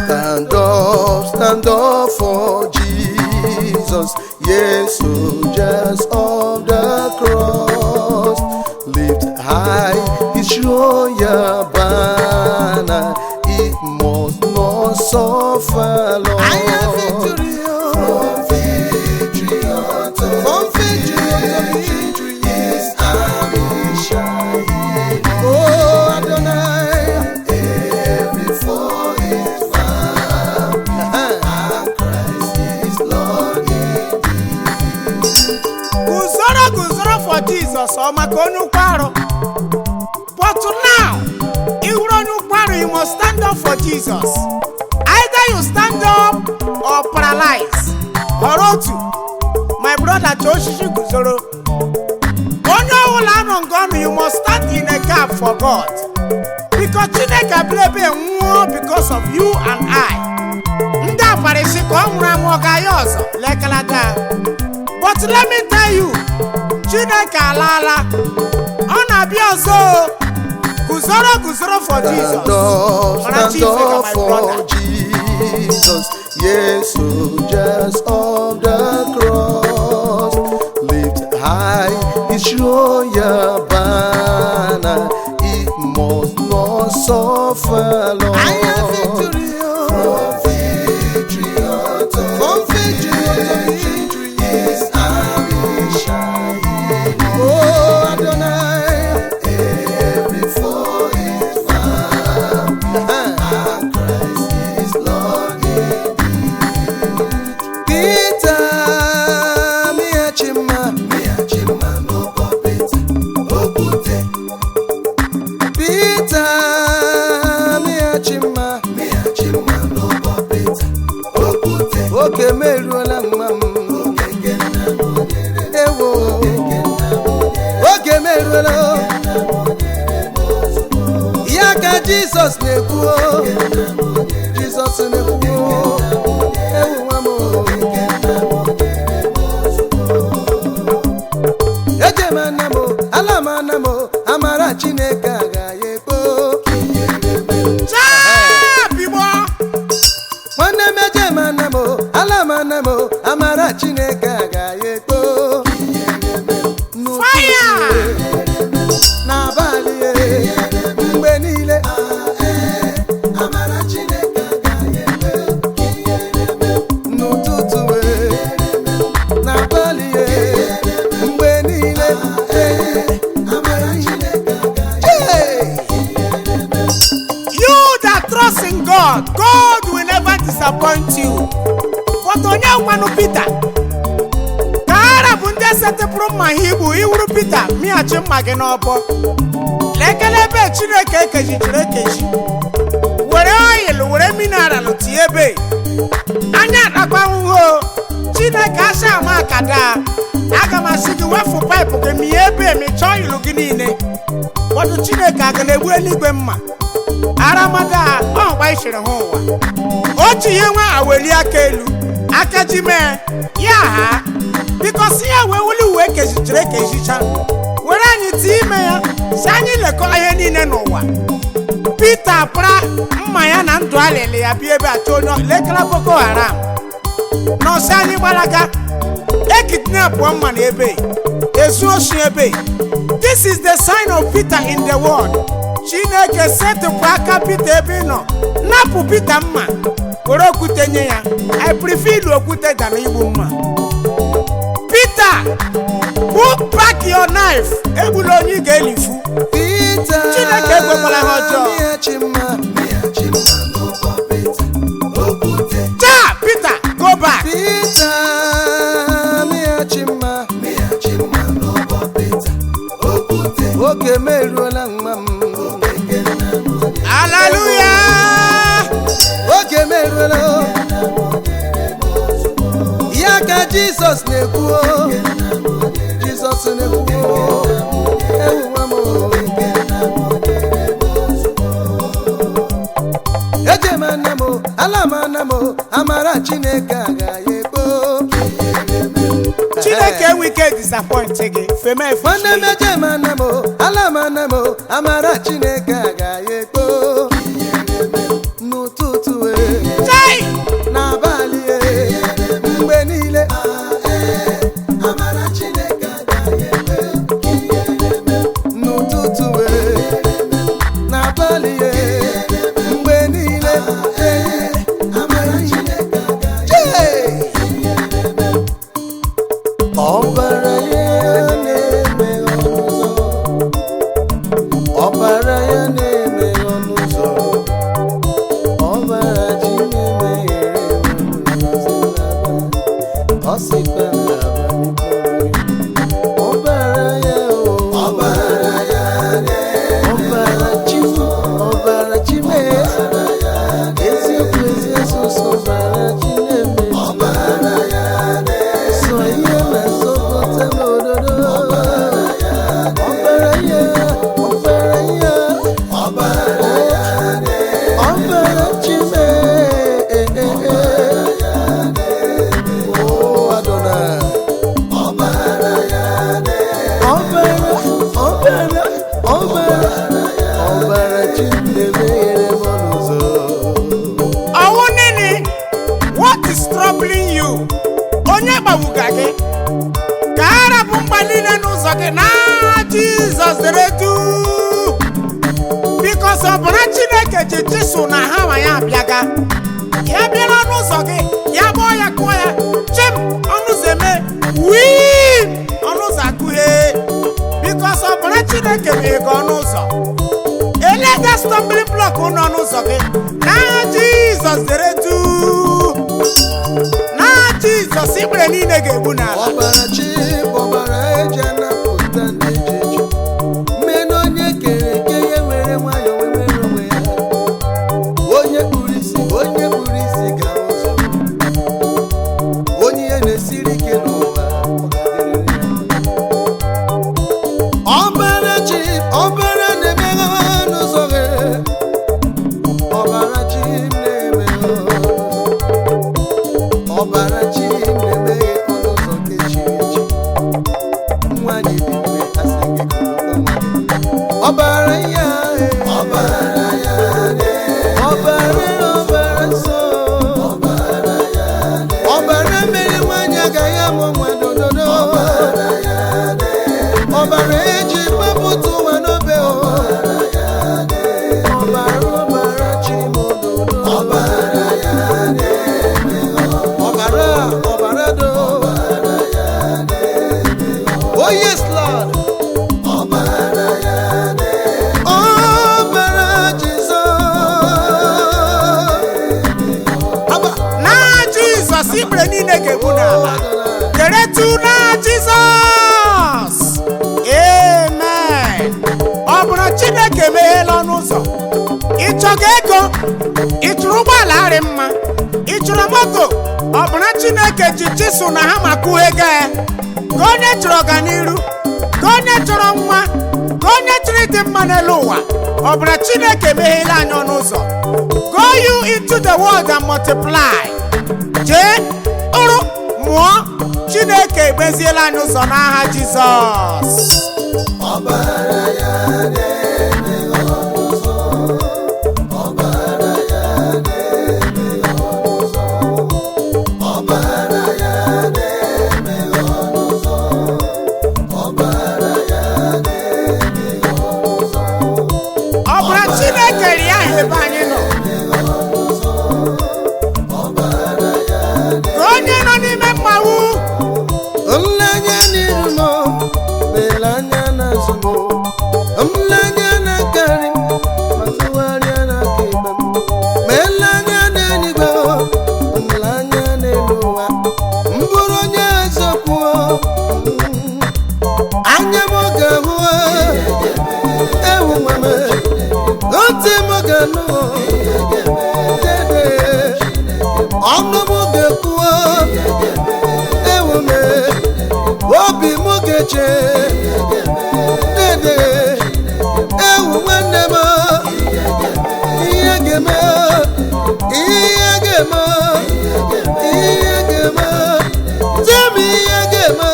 Stand up, stand up for Jesus, yes, soldiers of the cross. Lift high his royal banner, it must not suffer loss. I have victory, oh. From victory unto From victory unto victory, his army shall heal. Oh, Adonai. Every foe is found, and Christ is Lord indeed. Guzoro, guzoro for Jesus. Ọ maka onye ukwu arụ. But now, ị hụrụ onye ukwu arụ, you must stand up for Jesus. Either you stand up or paralyze. Họrọ otu. My brother, chọọ osisi guzoro. Onye ọbụla anọ nga ọnụ, you must stand in a gap for God, because Chineke abịa ebe nwụọ because of you and I. Ndị afarisi ka ọ nwụrụ anwụ, ọ ga-ya ọzọ lekalata. But let me tell you, Chineke alaala, ọ na-abịa ọzọ o. Guzoro, guzoro for Jesus. Stand up, Mara stand Chineke, up my for brother. Jesus, yes, soldiers of the cross. Lift high his royal banner, it must not suffer loss. I have victory, oh. From victory unto From victory unto victory, his army shall heal. Oh, Adonai. Every foe is found, and Christ is Lord indeed. Peter, Miachima. Miachima n'ụbọ Pita, okwute. Peter, Miachima. Miachima n'ụbọ Pita, okwute. Oge meruola nwa m. Okeke nna m nyere, Ewo. nna m nyere, Oge meruola. nna m nyere m ozugbo. Ya ka Jizọs na-ekwu o. Nna m nyere, Jizọs na-ekwu o. Ewu nwa m o. nna m nyere m ozugbo. Eje m ana m o, ala m ana m o, amara Chineke agaghị ekpo. Chaa bigbo. Nwanne m, eje m ana m o, ala m ana m o, amara Chineke agaghị ekpo. N'ụtụtụ, Fire! n'abalị e, mgbe niile. Amara Chineke agaghị eme ka ihere mee. N'ụtụtụ e, n'abalị e, mgbe niile e. Amara Chineke agaghị Hey! You that trust in God, God will never disappoint you. But onye gwanụ Peter ka ara bụ ndị setịpụrụ mma ha igbu iwuru. Peter, mịghachi mma gị n'ọbọ. Lekele ebe Chineke ekejichiri ekeji, were oil, were mineral tinye ebe anya atakwa ahụhụ o. Chineke asa ama akada. Aga m asị gị wefu pipe gị, mịa ebe mịchaa oil gị niile. Ụfọdụ Chineke aga na-egbu eluigwe mma aramada ọgba isiri ha ụwa. Otu ihe nwa aweli aka elu aka ji mee ya ha bikọsi ya wee wuli uwe kezichara ekezicha were anyị tie ime ya si anyị lekọ ihe niile n'ụwa. Pita pra mma ya na ndụ alịlị ya bịa ebe a chọọ onye lekara Boko Haram nọọsụ anyị gbalaga ekidnapụọ mma na ebe ezu oshi ebe. This is the sign of Peter in the world. Chineke setịpụ aka Peter ebe ị nọ, napụ Peter mma, were okwute nye ya. I prefer ilu okwute than igbu mma. Peter, put back your knife. Egbula onye ị ga-elifu. Peter, Chineke ekwekwala ha ọjọọ. Miachima. Miachima n'ụbọ Pita, okwute. Taa Peter, go back. Peter, Miachima. Miachima n'ụbọ Pita, okwute. Oge meruola nwa m. Okeke nna m nyere, Hallelujah. Oge meruola o. nna m nyere m ozugbo. Ya ka Jizọs na-ekwu o. Nna m nyere, Jizọs na-ekwu o. Ewu nwa m o. nna m nyere m ozugbo. Eje m ana m o, ala m ana m o, amara Chineke agaghị ekpo. Chineke enwe ike disappoint gị feme. Nwanne m, eje m ana m o, ala m ana m o, amara Chineke agaghị ekpo. N'ụtụtụ e. ụzọ gị na Jizọs dere duu, because ọbara Chineke ji chisụ na ha ma ya abịaga. Ya bịa n'ọnụ ụzọ gị, ya gbọọ ya, kụọ ya chim, ọnụ ụzọ eme wii, ọnụ ụzọ akụghe, because ọbara Chineke meghe gị ọnụ ụzọ. Eleda stumbling block n'ọnụ ụzọ gị, n'aha Jizọs dere duu. N'aha Jizọs, ikpere niile ga-egbu n'ala. Ọbara chi bụ ọbara eji anapụta ndị ji eji mmenụ. Onye kere eke ya were nwayọọ wee nwere onwe ya. Onye kpuru isi, onye kpuru isi ga ụzọ. Onye ihe na-esiri ike n'ụwa, ọ ga-adịrịrị ya mma. Ọbara chi, ọbara na-emeghe n'ụzọ gị. Ọbara chi na-emeghe ọnụ ụzọ. Ọbara chi na-emeghe ọnụ ụzọ nke chiri echi. Nwa gị dị ime, asị gị kụrụ nwa gị. Ọbara ya, ọbara ya, ọbara, ọbara nsọ, ọbara ya, ọbara mere nwanyị agaghị amụ nwa dododo. Ọbara eji gbapụta ụwa n'obe o. Ọbara, ọbara chi m dodo. Ọbara, ọbara, ọbara do. Oh yes, Lord. Ọbara Jizọs. Abba. N'aha Jizọs, ikpere niile ga-egbu n'ala. Keretu n'aha Jizọs, amen. Ọ bụrụ Chineke emeghela ọnụ ụzọ, ị chọga ego, ị chọrọ ụgbọala arị mma, ị chọrọ moto, ọ bụrụ Chineke ji chisụ na ha ma kụọ ego ya. Ka onye chọrọ ọganiru, ka onye chọrọ nwa, ka onye chọrọ ịdị mma n'elu ụwa, ọ bụrụ Chineke emeghela anyị ọnụ ụzọ. Go you into the world and multiply. Jee ụrụ mụọ. Chineke egbeziela anyị ụzọ n'aha Jizọs. Ọbara ya na-emeghe ọnụ ụzọ. Ọbara ya na-emeghe ọnụ ụzọ. Ọbara ya na-emeghe ọnụ ụzọ. Ọbara ya na-emeghe ọnụ ụzọ. Ọ bụrụ Chineke rie ahụ ebe anyị nọ, ka onye nọ n'ime mmanwụ. Nlanya n'iru m, belanya n'azụ m, nlanya na-akarị m, ma tụgharịa n'aka ekpe m, ma elanya n'eluigwe, nlanya n'elu ụwa, m bụrụ onye eziokwu, anya m ga-ahụ, ewu nwa m, ntị m ga-anụ, dede, ọnụ m ga-ekwu, ewu m, obi m ga-eche, dede, ewu nwanne m. Ihe ga-eme, ihe ga-eme, ihe ga-eme, tie m ihe ga-eme.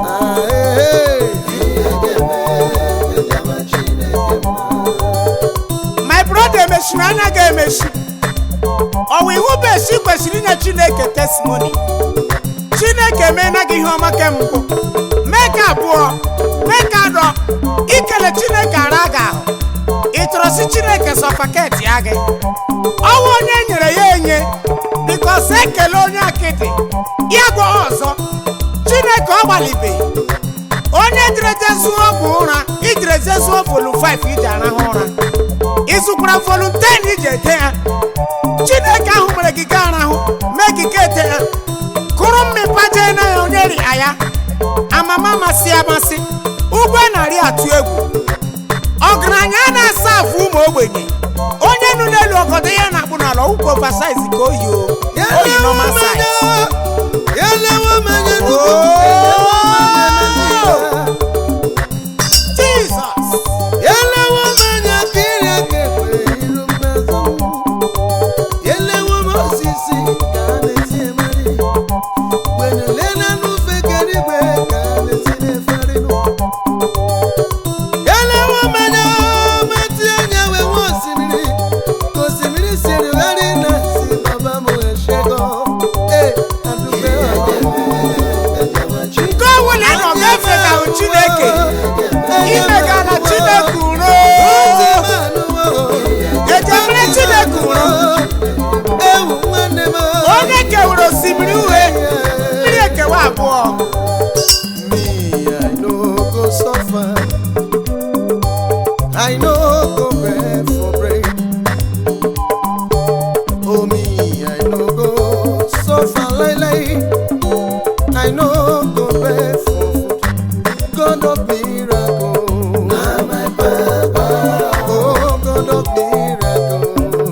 Ah, eh, eh. My brother, emechiri anya ga-emechi ọwa iwu bụ esi kwesịrị inye Chineke testimony. Chineke emeela gị ihe ọma kemgbe, mee ka abụọ, mee ka anọ. Ikele Chineke ara gị ahụ. Ị chọrọ si Chineke sọfaket ya gị ọnwa onye nyere ya enye, bikos ekele onye akịdị ya gwa ọzọ. Chineke ọ gbalibe onye jere zuo ọgwụ ụra, ijere je zuo volu 5 iji arahụ ụra, ị zụkwara volu 10 iji ete ya. Chineke ahụ mere gị ga arahụ, mee gị ga ete ya, kụrụ mmịpa jee na ya. Onye rịa ya amama amasị amasị, ụgwọ narị atụ egwu. Ọgaranya na-asa afụ ụmụ ogbenye, onye nụ n'elu ọgọdọ ya na-akpụ n'ala ụkwụ oversize ka oyi o oyi normal size. Elewo m anya n'ugwu, elewo m anya na ndịda. Jizọs. Elewo m anya ka iri aka ekwe iru mmazụ m. Elewo m osisi ka a na-esi emeri. Wenele na n'ufe keligwe ka a na-esi na-eferinụ. Elewo m anya ma tie anya wee nwee osimiri. Ka osimiri siri ghara na si baba m eshego. Ee, adụbe ọgụ. Osimiri Uhie, mmiri ekewa abụọ. Me, I no go suffer. I no go beg for bread. Oh me, I no go suffer lie lie. I no go beg for food. God of miracle. Na my papa. Oh, God of miracle.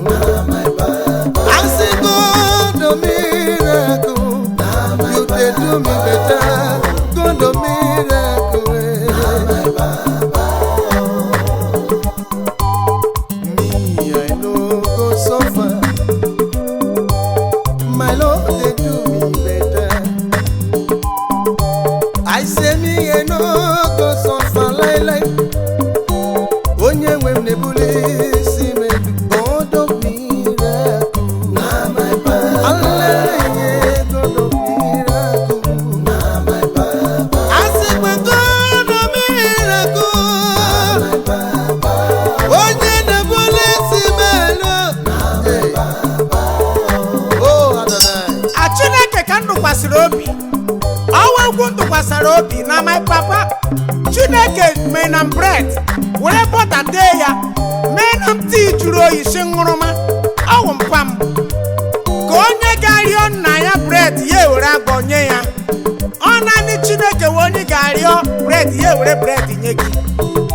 Na my papa. I say God of miracle. Na my You dey do me better. God of miracle. eh. My papa. Me, I no go suffer. My Lord, they do me better. I say me, I no go suffer lie lie. Onye nwe m na-ebuli isi m elu. God of miracle. Na my papa. Hallelujah, God of miracle. Na my papa. I say my God of miracle. My papa. Onye na-ebuli isi m elu. Hey. Oh, Adonai. A Chineke ka m tụkwasịrị obi. Ọwa egwu m tụkwasịrị obi na my papa. Chineke mee na m bread were butter tee ya, mee na m tii jụrụ oyi si ṅụrụma. Ọwụ mpa m ka onye ga-arịọ nna ya bread ya ewere agwọ nye ya. Ọ naanị Chineke wee onye ga-arịọ bread ya ewere bread nye gị.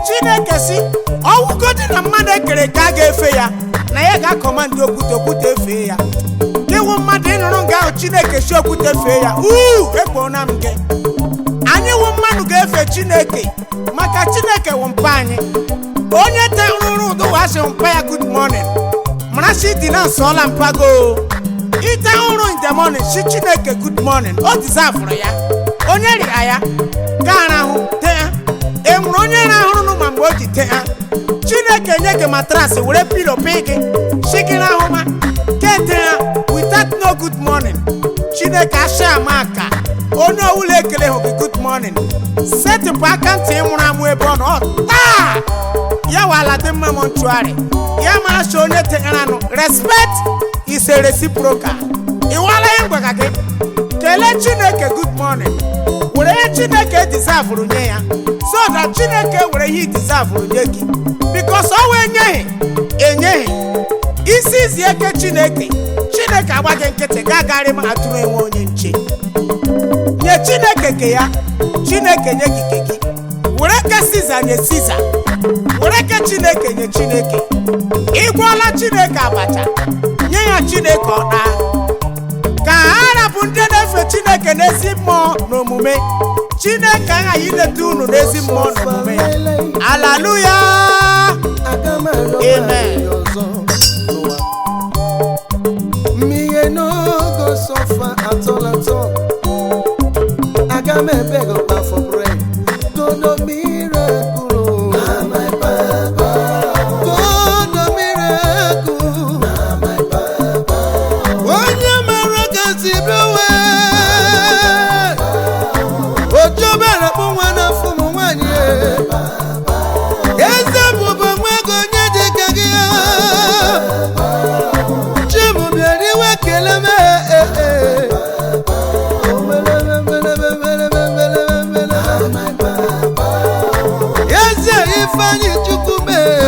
Chineke si ọwụgodi na mmadụ ekere eke a ga-efe ya, na ya ga-akọmandị okwute, okwute efee ya. Ịwụ mmadụ ịnụrụ nga ahụ Chineke si okwute fee ya, uu, ekpona m gị. Anyị wụ mmadụ ga-efe Chineke, maka Chineke wụ mpa anyị. Onye terụrụ ụdụ wa sị mpa ya good morning, mara si dị na nsọla mpago. Ite ụrụ in the morning si Chineke good morning, o dizavụrụ ya. Onye rịa ya ga arahụ tee. E nwere onye rahụrụ ma mgbe o ji tee ha. Chineke nye gị matras were pilo pị gị si gị rahụma kete ha without no good morning. Chineke asị ama aka onye ọwụla ekele hụ gị good morning, setịpụ aka ntị ịmụrụ amụ ebe ọ nọ. Ọ taa ya wala dị mma m ntụgharị ya mara sị onye tegaranụ. Respect is a reciprocal. Ịwala ya ngwaga gị kelee Chineke good morning, were ihe Chineke dizavụrụ nye ya, so that Chineke were ihe dizavụrụ nye gị, because ọ wee enyeghị enyeghị isi izi eke Chineke. Chineke agba gị nkịtị ga agarị ma atụrụ enwe onye nche. Nye Chineke ke ya, Chineke nye gị ke gị. Were ke Siza nye Siza, were ke Chineke nye Chineke. Ị gwọọla Chineke abacha, nye ya Chineke ọ daa. Ka ha rapụ ndị na-efe Chineke n'ezi mmụọ na omume, Chineke aghaghị ileta unu n'ezi mmụọ na omume ya. Haleluya. Aga m arịọ Amen. nwaanyị ọzọ n'ụwa. Mmiri n'ogo sọfa atọlatọ. Aga m ebe gị ọkpa for bread. God of miracle. Na my papa. God of miracle. Na my papa. Onye mara ka si bịawe. Ojo bịara kpụ nwa n'afọ ụmụ nwaanyị. Eze bụbu nwa ego onye dị ka gị. Chi m bịara iwe kele m ee. My papa. Eze Ifeanyị Chukwu mee.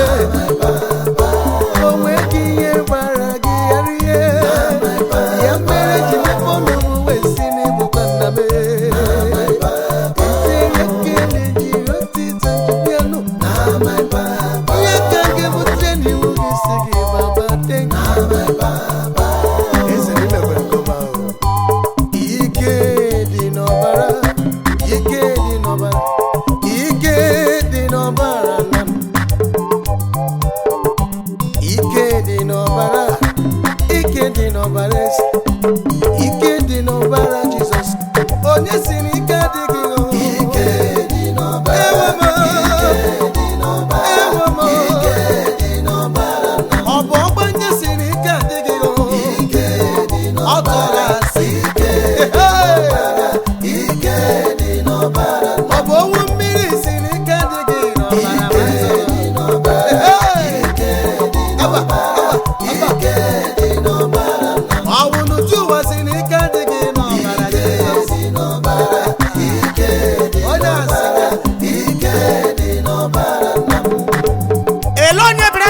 O nweghị ihe gbara gị gharịa. Ya mere ji mepe ọnụ m wee sị na ịbụkwa nna m. Itere ekele jiri otito jupịanụ. Na my papa. Ihe ka ga-ebute n'iwu gị si gị baba thank you. My papa. Eze m imekwara nke ọma o. Ike dị n'ọbara, ike dị n'ọbara, ike dị n'ọbara nna m. Ike dị n'ọbara, ike dị n'ọbara eze, ike dị n'ọbara Jizọs. Onye si na ike adịghị o? Ike dị n'ọbara. Ewe m o. Ike dị n'ọbara. Ewe m o. Ike dị n'ọbara nna m. Ọ bụ ọgbanje si na ike adịghị o? Ike dị Ọ n'ọbara. tọrọ asị. Ike Hey! ike dị n'ọbara nna m. Ọ bụ owu mmiri si na ike adịghị n'ọbara.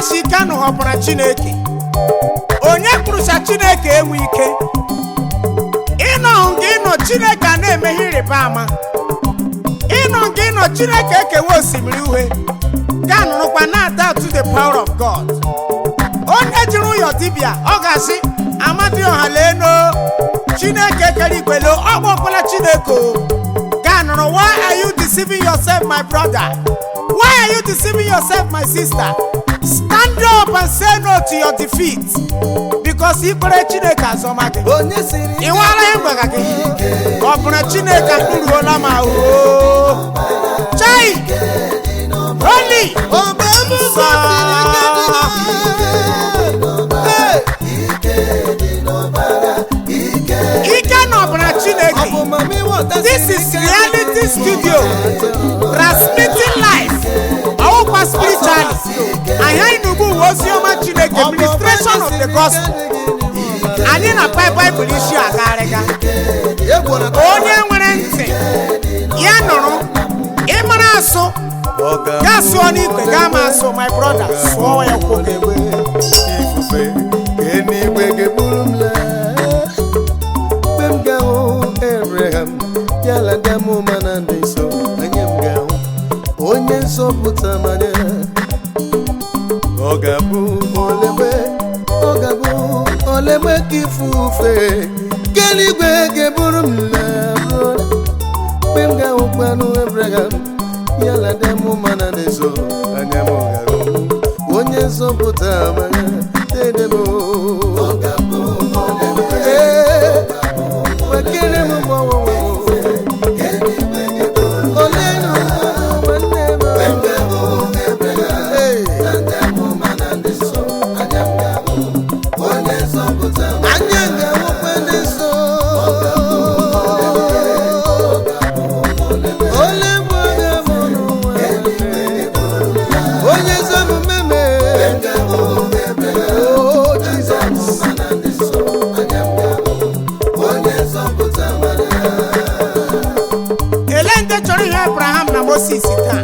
Si ike anụghị ọbara Chineke. Onye kwurusa Chineke enwe ike ịnọ nga ịnọ, Chineke a na-eme ihe ịrịba ama. Ịnọ nga ịnọ, Chineke ekewa osimiri uhie, ga nụrụkwa na-ada to the power of God. Onye jiri ụyọ dibịa, ọ ga-asị Amadioha, leeno Chineke kere igwe, loo ọ gbakwala Chineke o. Ga nụrụ. Why are you deceiving yourself, my brother? Why are you deceiving yourself, my sister? Stand up and say no to your defeat, because ikpere Chineke azọma gị. Onye siri Ị nwara ihe ngwaga gị ka ọ bụrụ Chineke akpụruola ma oo. Chai, holy Ọba m siri ike dị. Hey! Ike na ọbara Chineke. Ọ bụ mami wọta. This is reality studio transmitting life, ọwụkwa spiritually. Anyị n'ugbu uwe oziọma Chineke, ministration of the gospel. Anyị na Baịbụl isi agagharịga. Onye nwere ntị ya nụrụ. Ịmara asụ, gaa sụọ n'ikwe, gaa ma asụ. My brother, sụọ ya kwụ gị. Ifufe ka eluigwe ga-eburu m laa mgbe m ga-ahụ Abraham, ya na ndị amụma na ndị nsọ. Anya m ga-ahụ onye nzọpụta m anya. Ọ ga-abụ olemgbe, ọ ga-abụ olemgbe ka ifufe ka eluigwe ga-eburu m laa mgbe m ga-ahụkwanụ Abraham, ya na ndị amụma na ndị nsọ. Anya m ga-ahụ onye nzọpụta m anya. Dede m, ee, wekere m mgbanwe olenu nwanne m. Ee. Anya ga-ahụkwa ndị nsọ. Ole mgbe ọ ga-abụ n'ụwa onye ezi omume mee. Oh, Jesus. Ele ndị chọrọ ihe Abraham na Moses taa.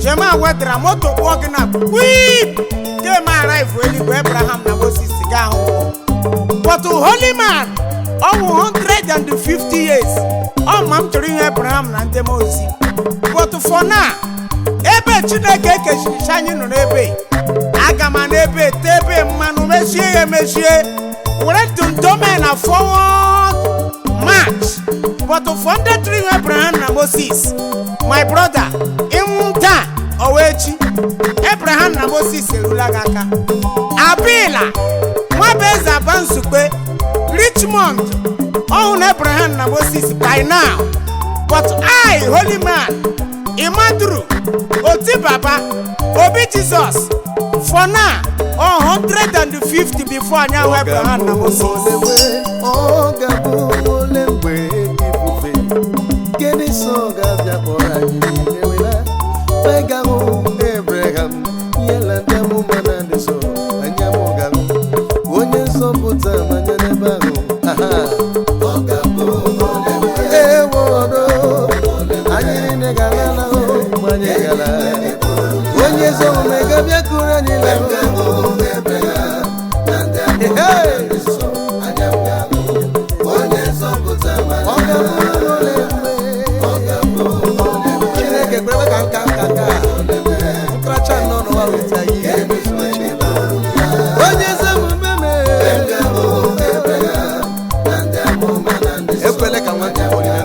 Jema wedara moto kpụọ gị na kwip gem arrive eluigwe, Abraham na Moses ga ahụ. But holy man, ọwụ 150 years ọ ma m chọrọ ihe Abraham na ndị Moses. But for now, ebe Chineke ekechiricha anyị nọ n'ebe aga m n'ebe te ebe mmanụ mechie ya emechie were dundome na forward march. But for ndị tụrụ ihe Abraham na Moses, my brother, ịnwụ taa ọwa echi, Abraham na Moses erula gị aka. Abila Nwabeze Abansukpe Richmond ọhụụ na Abraham na Moses by now. But I, holy man Imaduru Oti Baba Obi Jesus, for now, 150 before anyị ahụ Abraham na Moses. Ọ ga-abụ ole mgbe ifufe gịnị so ga-abịa kpọrọ anyị niile wela mgbe ga-ahụ Abraham, yala ndị amụma na ndị nsọ. Anya m ga-ahụ onye nzọpụta m anya n'ebe ahụ. Aha. Ewo ọdọ anyị niile ga-ala ahụ mgbe anyị gara onye ezi omume ga-abịa kụrụ anyị lahụ. Hey! Ọ ga-abụ ole mgbe Chineke kwere ka nka nka nka nkracha nọ n'ụwa weta ihe emezu oche onye ezi omume mee. Ekwele ka nwata bulie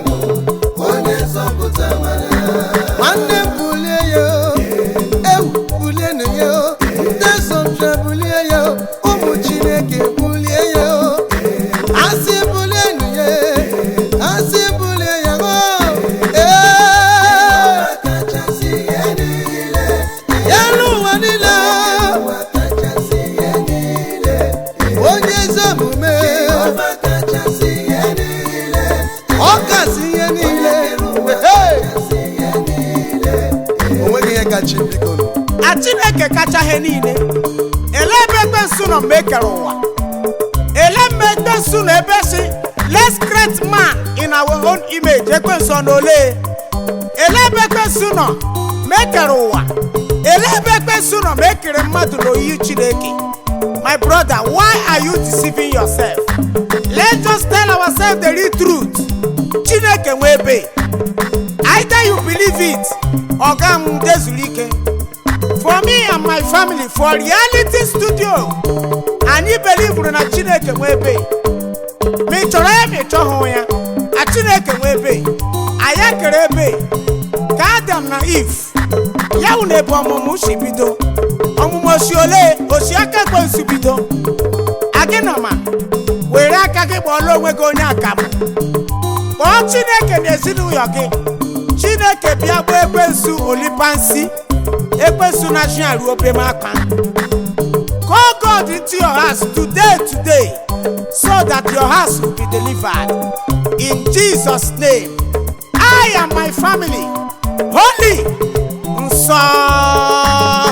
nwanne m, bulie ya o. Ewu, bulienụ ya o. Ndị nsọ bulie ya o. Ụmụ Chineke bulie ya o. Asị bulienụ ya, asị bulie ya o. Ee, elu ụwa niile, onye ezi omume, ọ kasị ihe niile. Hey! O nweghị ihe kachi, biko nụ. A Chineke kacha ihe niile. Ele ebe ekwensu nọ mgbe e kere ụwa? Ele mgbe ekwensu nọ ebe si, "Let's create man in our own image"? Ekwensu ọ nọ ole? Ele ebe ekwensu nọ mgbe e kere ụwa? Ele ebe ekwensu Ekwensu nọ ma ekere mmadụ n'oyiyi Chineke. My brother, why are you deceiving yourself? Let's just tell ourselves the real truth. Chineke nwe ebe. Either you believe it, oga m dezuru ike. For me and my family, for Reality Studio, anyị believuru na Chineke nwe ebe. Ma ị chọrọ ya ma ị chọghị ya, a Chineke nwe ebe. Anyị kere ebe ka Adam na Eve ya wụ na ebe ọmụmụ si bido. Ọmụmụ osi ole osi aka ekwensu bido. Agị na ma were aka gị kpọọla onwe gị onye akamụ. Kpọọ Chineke na ezinụlọ gị. Chineke bịa gbaa ekwensu olipansi. Ekwensu na chi ruo aka. Call God into your house today, today, so that your house will be delivered. In Jesus' name, I and my family, holy, nsọ.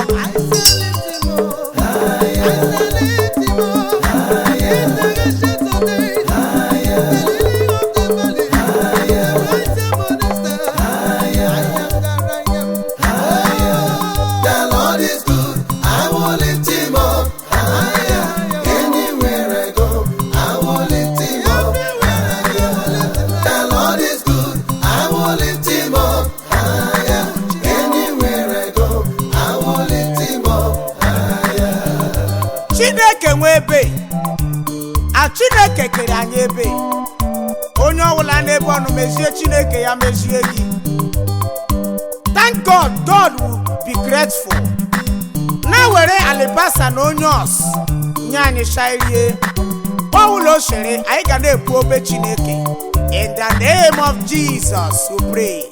I still lift him up. I still lift him up. In the ancient of days, the lily of the valley, the bright and morning star. I am that I am. Oh, The Lord is good. I will lift him up higher. Anywhere I go, I will lift him up higher. The Lord is good. I will lift him up higher. Anywhere I go, I will lift him up higher. Chineke nwe ebe. A Chineke kere anyị ebe. Onye ọbụla n'ebe ọnụ mezie Chineke ya mezie gị. Thank God, God will be grateful. Na were alibasa na onions nye anyị shairie. Ọwụla o shere, anyị ga na-ekwu obe Chineke. In the name of Jesus, we pray.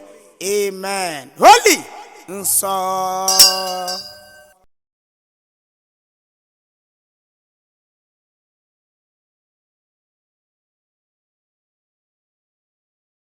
Amen. Holy nsọ.